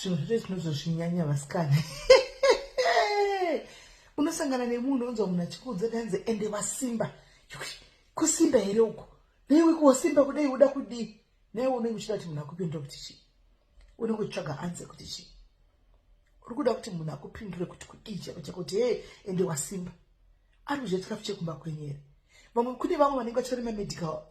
Zvinhu zvose tinozozvinyanya vasikana. Unosangana nemunhu onzwa munhu achikuudza danzi ende wasimba. Kusimba here uko? Neiwe kuwasimba kudai uda kudii? Naiwe unenge uchida kuti munhu akupindure kuti chii? Unenge uchitsvaga answer kuti chii? Uri kuda kuti munhu akupindure kuti kudii chako chako kuti hee ende wasimba. Ari kudya chikafu chekumba kwenyu here? Vamwe kune vamwe vanenge vachitori mamedical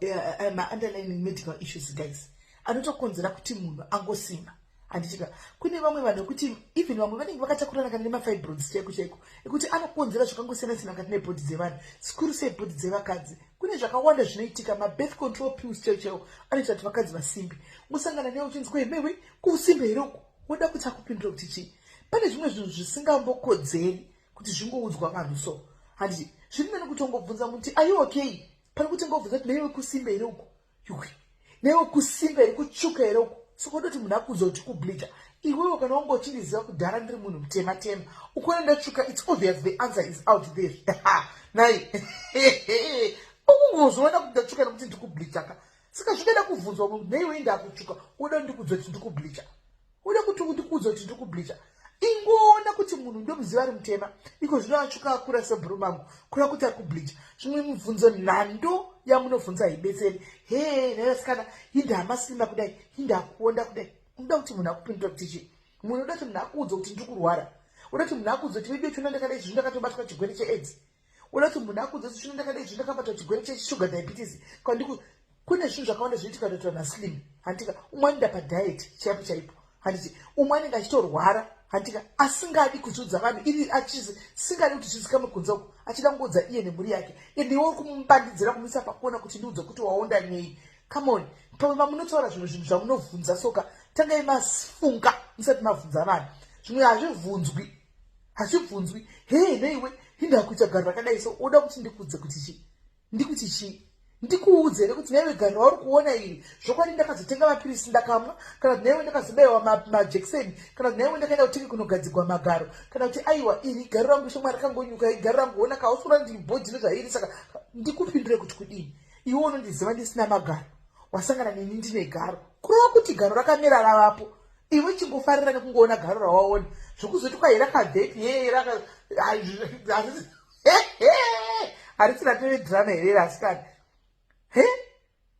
maunderlining medical issues guys anotokonzera kuti munhu angosimba handitika. Kune vamwe vanhu vekuti even vamwe vanenge vakatakurana kana nemafibroids chaiko chaiko ekuti anokonzera zvakangosiyana siyana mukati mebhodhi dzevanhu, zvikuru sei bhodhi dzevakadzi. Kune zvakawanda zvinoitika, mabirth control pills chaiwo chaiwo anoita kuti vakadzi vasimbe. Usangana newe uchinzi kwemewe kusimbe here uku, woda kuti akupindure kuti chii? Pane zvimwe zvinhu zvisingambokodzeri kuti zvingoudzwa vanhu so handiti zviri nani kutongobvunza munhu kuti are you okay pane kuti ngobvunza kuti naiwe kusimba here uku, yuwi naiwe kusimba here, kutsvuka here uku. Saka uda kuti munhu akuudza kuti kubleacha? Iwewe kana wanga uchindiziva kudhara ndiri munhu mutema tema, ukuona ndatsvuka, it's obvious the answer is out there. Nai ukungozviona kuti ndatsvuka nekuti ndikubleacha ka. Saka zvingada kubvunzwa munhu naiwe ndakutsvuka, uda ndikuudza kuti ndikubleacha? Uda kuti ndikuudza kuti ndikubleacha? Ingoona kuti munhu ndomuziva ari mutema, iko zvino atsvuka akura sebhurumangu, kureva kuti ari kubleacha. Zvimwe mibvunzo nhando yamunobvunza haibetseri. Hee naivasikana, hindahamasimba kudai, hindakuonda kudai, unoda kuti munhu akupindura kuti chii? Munhu unoda kuti munhu akuudze kuti ndiri kurwara? Unoda kuti munhu akuudze kuti vedu chona ndakadai zvino ndakatobatwa chigwere cheaids? Unoda kuti munhu akuudze kuti zvino ndakadai zvino ndakabatwa chigwere chesugar diabetes? Kwandiku kune zvinhu zvakawanda zvinoitika kutoita naslim handika. Umwe anoenda padiet chaipo chaipo handiti, umwe anenge achitorwara handika, asingadi kuzviudza vanhu iri singadi kuti zvizikamwe kunze uko, achida kungoudza iye nemhuri yake. Ende iwe uri kumubandidzira kumuisa pakona kuti ndiudze kuti waonda nei? Come on, pamwe pamunotaura zvimwe zvinhu zvamunovhunza soka, tangai mafunga musati mavhunza vanhu. Zvimwe hazvibvunzwi, hazvibvunzwi. Hee neiwe hindakuita garo rakadai so, unoda kuti ndikudze kuti chii? Ndikuti chii? Ndikuudze here kuti naiwe garo rauri kuona iri zvokwadi ndakazotenga mapirisi ndakamwa, kana kuti naiwe ndakazobaiwa majekiseni, kana kuti naiwe ndakaenda kutenge kunogadzigwa magaro, kana kuti aiwa iri garo rangu shomwa rakangonyuka, igaro rangu ona kausura ndibhodhi nezvairi. Saka ndikupindure kuti kudini? Iwe unondiziva ndisina magaro, wasangana neni ndine garo, kureva kuti garo rakamera ravapo. Iwe chingofarira nekungoona garo rawaona, zvokuzoti kwai rakabvepi hee harisi ratove drama here rasikana? He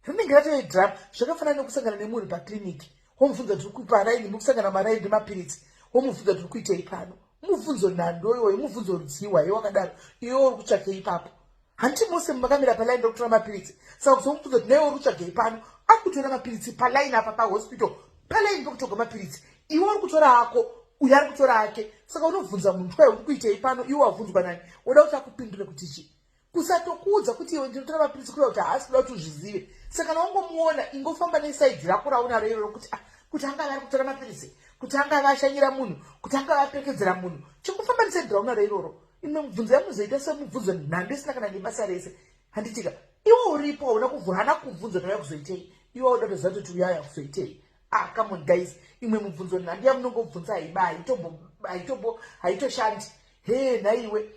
rinenge ratove drama. Zvakafanana nekusangana nemunhu paclinic, womubvunza tiri kuparaini, mukusangana maraini nemapiritsi, womubvunza tiri kuitei pano? Mubvunzo nhando iwoyo, mubvunzo rudziwa iwe wakadaro, iwe uri kutsvakei ipapo? Handiti mose makamira palaini rekutora mapiritsi? Saka kuzomubvunza kuti naiwe uri kutsvagei pano, ari kutora mapiritsi palaini apa pahospital, palaini pekutoga mapiritsi, iwe uri kutora ako, uyo ari kutora ake. Saka unobvunza munhu twai uri kuitei pano? Iwe wabvunzwa nani? Unoda kuti akupindure kuti chii? Kusatokuudza kuti iwe ndinotora mapiritsi kureva kuti haasi kuda kuti uzvizive. Saka kana wangomuona, ingofamba nesaidhi rako raunaro iroro kuti ah, kuti angave ari kutora mapiritsi, kuti angave ashanyira munhu, kuti angave apekedzera munhu, chingofamba nesaidhi raunaro iroro. Imwe mubvunzo yamunozoita semubvunzo nhando isina kana nebasa rese handitika. Iwe uripo hauna kuvhura, haana kubvunza kuti auya kuzoitei. Iwe uda kutoziva kuti uyo auya kuzoitei. Ah, come on guys, imwe mubvunzo nhando yamunongobvunza haiba, haitombo haitombo haitoshandi. Hee nhaiwe,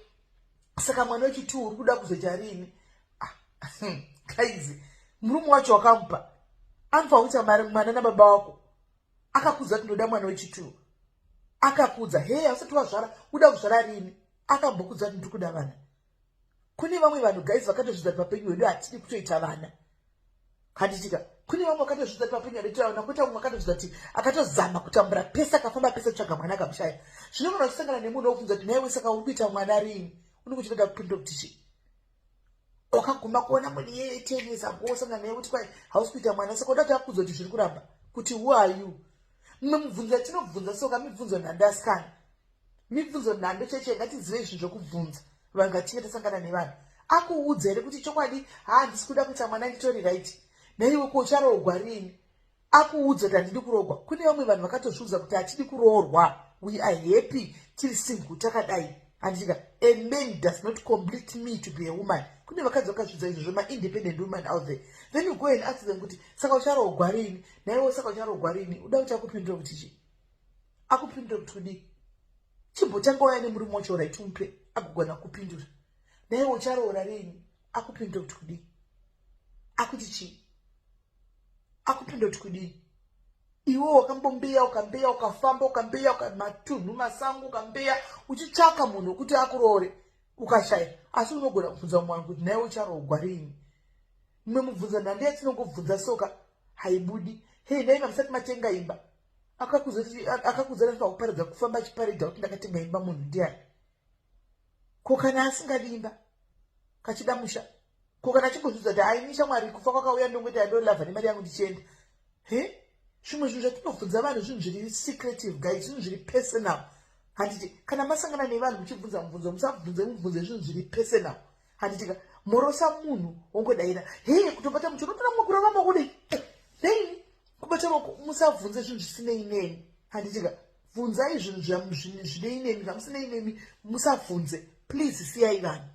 saka mwana wechitu uri kuda kuzoita rini? Ah, guys, murume wacho wakamupa anofanira kuita mari mwana nababa wako akakudza kuti ndoda mwana wechitu? Akakudza hee asati wazvara uda kuzvara rini? Akambokudza kuti ndiri kuda vana? Kune vamwe vanhu guys vakatozvidza kuti papenyu hwedu hatidi kutoita vana handitika. Kune vamwe vakatozvidza kuti papenyu hwedu vana, kwete vamwe vakatozvidza kuti akatozama kutambura pese, akafamba pese kutsvaga mwana akamushaya. Zvino kana uchisangana nemunhu wokubvunza kuti naiwe saka uri kuita mwana rini, unenge uchitoda kupindura kuti chii? Wakaguma kuona munhu iyeye 10 years ago, wosangana naye kuti kwai hausi kuita mwana, saka uda kuti akudza kuti zviri kuramba kuti who are you? Mumwe mubvunzo yatinobvunza soka mibvunzo nhando asikana, mibvunzo nhando cheche. Ngatizive zvinhu zvokubvunza vanhu vatinge tasangana nevanhu. Akuudza here kuti chokwadi haa handisi kuda kuita mwana, nditori right? Naiwe ko ucharoogwa rini? Akuudza kuti handidi kuroogwa? Kune vamwe vanhu vakatozviudza kuti hatidi kuroorwa, we are happy tiri single takadai handitika. A man does not complete me to be a woman. Kune vakadzi vakazvidza izvozvo, maindependent woman out there. Then you go and ask them kuti saka ucharoogwa rini? Naiwe saka ucharoogwa rini? Uda kuti akupindure kuti chii? Akupindure kuti kudii? Chimbotanga waya nemurume wacho right, umupe agogona kupindura. Naiwe ucharoora rini? Akupindure kuti kudii? Akuti chii? Akupindure kuti kudii? Iwe wakambombeya, ukambeya, ukafamba, ukambeya matunhu, masango, ukambeya uchitsvaka munhu wekuti akuroore, ukashaya. Asi unogona kubvunza mumwe wanhu kuti, "Naiwe ucharoogwa riini?" Mumwe mubvunzo nhando yatinongobvunza soka haibudi. Hei, nai mamusati matenga imba? Akakuzati kuparidza, kufamba achiparidza kuti ndakatenga imba, munhu ndiani? Ko kana asingadi imba, kachida musha? Ko kana achingozvidza kuti, "Aini shamwari, kufa kwakauya, ndongoita yandolavha nemari yangu ndichienda"? He, zvimwe zvinhu zvatinobvunza vanhu, zvinhu zviri secretive, guys, zvinhu zviri personal, handiti? Kana masangana nevanhu muchibvunza mubvunzo, musabvunze mubvunze zvinhu zviri personal, handitika? Morosa munhu, wongodaira, "He." Kutobata mucho, unotora mumwe kurova makudei neini, kubata maoko. Musabvunze zvinhu zvisinei neni, handitika? Bvunzai zvinhu zvinei nemi. Zvamusinei nemi musabvunze, please. Siyai vanhu.